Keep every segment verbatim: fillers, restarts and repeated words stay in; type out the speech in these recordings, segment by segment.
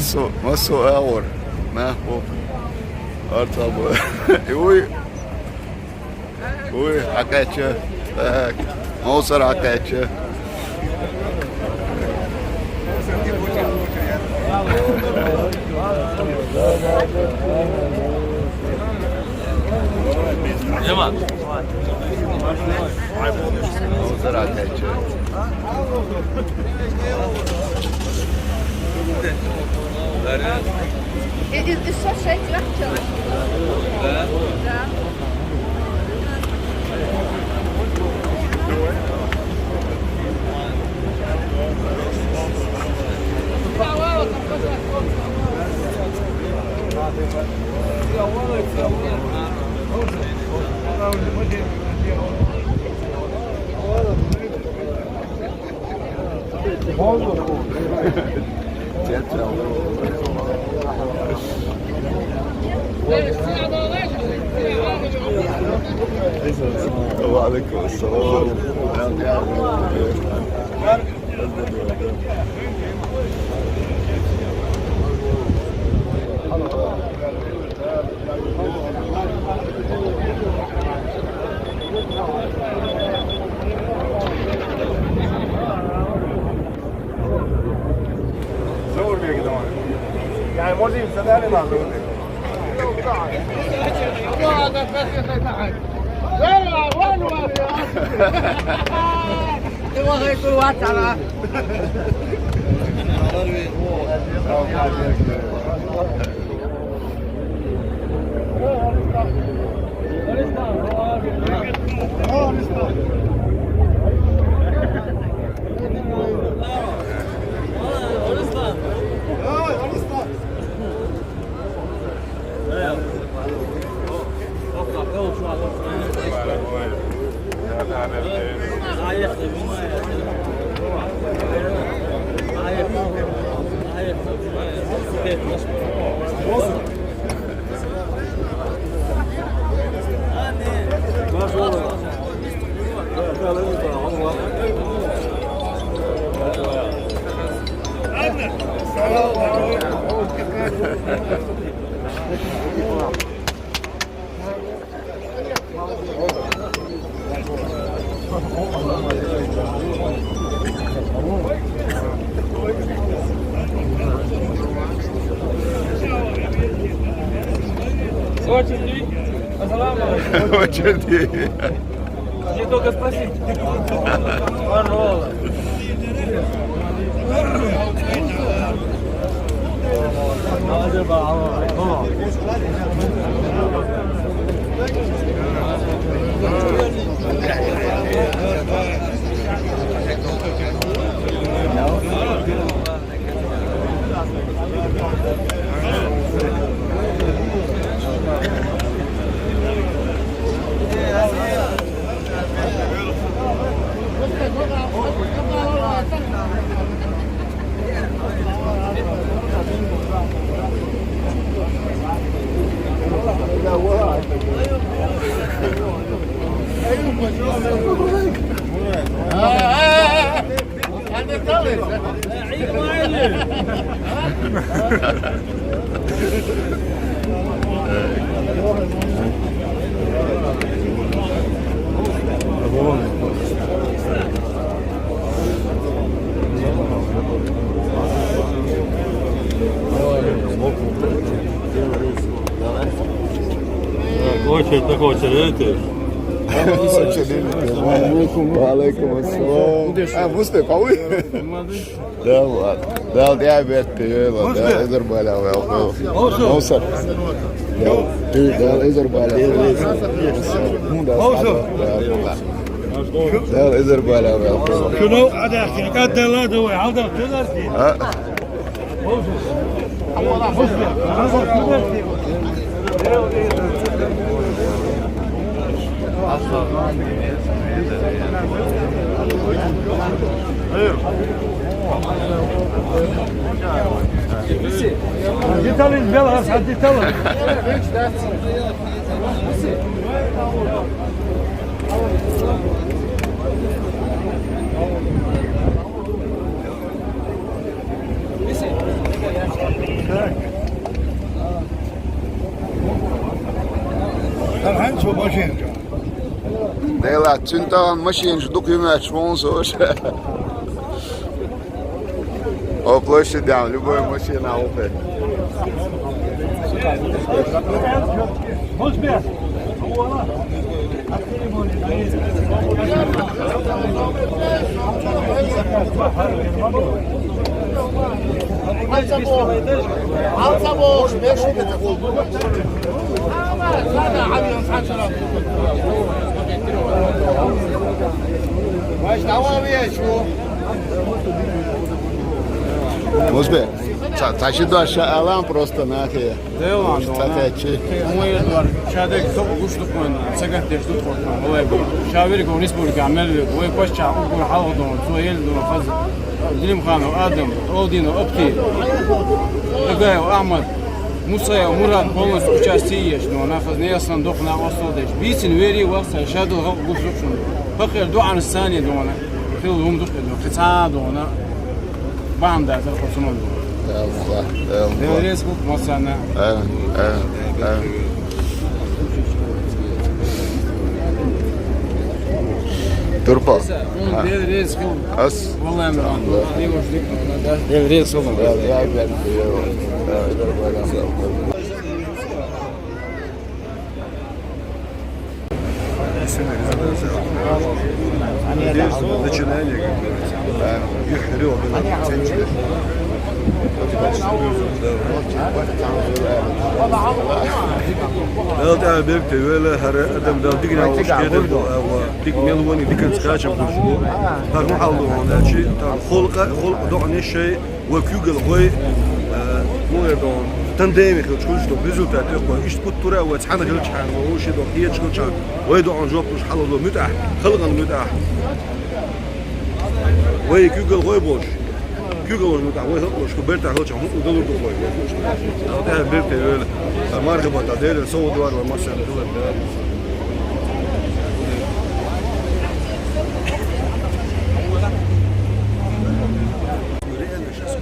Масса, масса агӀор. Нах бу. Арцаб. Уй. Уй, хьакхаьча. Так. Мовсар хьакхаьча. Мовсар хьакхаьча. И, и, и что, шесть лет? Да. وعليكم السلام. يعني موجود سداني ما أقول لك. Очень. Не только спросить. Здорово. Очередь, такой очередь, видите? Ва алейкум ассалам. А, Муслим, а вы? Да, ладно. Да, я опять привет, да, Эзер Баля, welcome. Мовсар. Да, да, Эзер Баля. Ну да, да, да. Да, Эзер Баля, welcome. Шуну, а да, как да, ладно, вы, а да, ты, да, ты. А? Детали, бела, детали. Дела, цуьнан тахана машинаш дукха ю моьттуш ву со. О, площадь, любой машина ухает. Муьлш бе, ца, ца ши дош ша алам просто нахе. Делан, ца дона. Ца чи. Хьуна ер дар, ша дерг со гуш ду хьуна, ца гатдеш ду хьуна, валай бу. Ша верг он республика мел ве, вай паччахь уггар хьалха дона, цо ел дона, хаза. Делимханов Адам, Олдинов Апти, Дагаев Ахьмад, Мусаев Мурад полностью участие еш дона, хаза несан дохна осал деш. Бийцин вери вахса, ша дал гуш ду хьуна. Пакхер дуан сани дона, хил хум духе дона, кхин цхьа дона. Банда, за хо суман. Да, да, да. Дел реза хуьлда массарна. Э, э, э. Турпал. Дел реза хуьлда. Ас. Валлай, да. Дел реза хуьлда. Да, да, да, да. Начинание, как говорится. Их рёбера, центнер. Дала тӀехь беркате йойла, хӀара адам Дала диканехь вовшах кхетар ду, а, ва дика мел вани диканца кхачам хуьлуш ву. ХӀара хӀун хьал ду хьуна аьлча, тхан халкъа, халкъа доӀанаш шай, вай куьйгалхой, э, муха эр ду хьуна, тандеме хилча хуьлуш ду результат тӀехь, иштта путтура а вай цхьаьна хилча хьан, вай вовшийн ду хеташ хилча хьан, вай доӀан жоп луш хьалха ду муьтӀахь, халкъан муьтӀахь. Вай куьйгалхой болуш, куьйгалхой муьтӀахь, вай халкъ болуш, кху бертахь хилча хьан, хӀуъу далур ду хой. ТӀехь беркате йойла. Мархабата Делера совгӀат вар вай массарна хилар. Реально щас,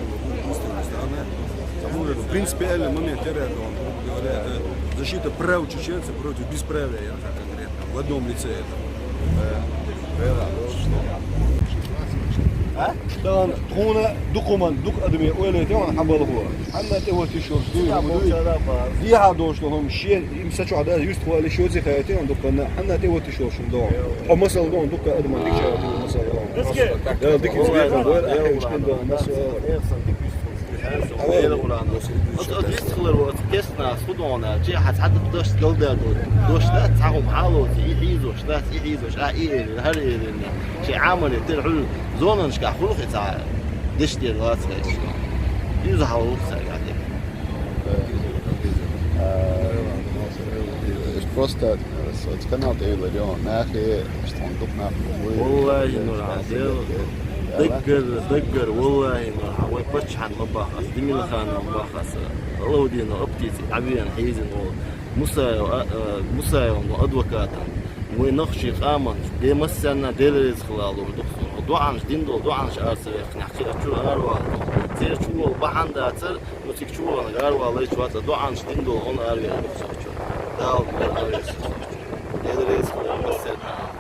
в принципе, реальный момент, я реально, он, говоря, это защита прав чеченца против бесправия, я так конкретно, в одном лице это. А? Тахана тхуна дукха хӀуманна дукха адаме ойла йита ван хьан балхо. Хьанна тӀе ватиш йолуш ду, хӀума дуй? Дехьа долуш ду хӀума шен, им са чохь дац, юьстахвала шоци хаьти ван дукханна. Хьанна тӀе ватиш йолуш хӀума ду? Хьо масал ду, дукха адаман дикачара ду масал ду. Дала диканца бекъа бойла, ахь хӀинчкъин ду масал. Ас, ас вист хилар ву, ас кестнас ху дона, чи хьан цхьа дукха дашца галдер ду. Дош дац, цхьа хӀума хьалоцу, и хьийзош дац, и хьийзош, а, и элира, хӀара элира. Шайн Ӏамале тера хьуьлла зонанашкахь хуьлу хи цхьа деш дер лаца хезаш. Иза хьалха ву цхьа гӀатик. Просто соц канал тӀе йилла йо, нахе, иштта хьуна дукха нах вуй. Валлахи, Нур, хьан дел, даггара, даггара, валлахи, Нур, хьан вай паччахьна ма баха ас, Демилханов ма баха ас, Алаудинов Аптици, Ӏабиан хьийзина волу, Мусаев, а, а, Мусаеван адвокатан. Вай нохчийн къаман де массарна Дела реза хила лур ду-кх суна. Хьо доӀанаш дина долу, доӀанаш ара ца вехнехь, кхин а чуьра ара вала. Церан чу волу бахьана дацара, ну, цига чу валанга ара вала лайча вац, а доӀанаш дина долу хьуна ара веана ду-кх суна чу. Дала мел ара веана ду-кх суна чу. Дела реза хила массарна.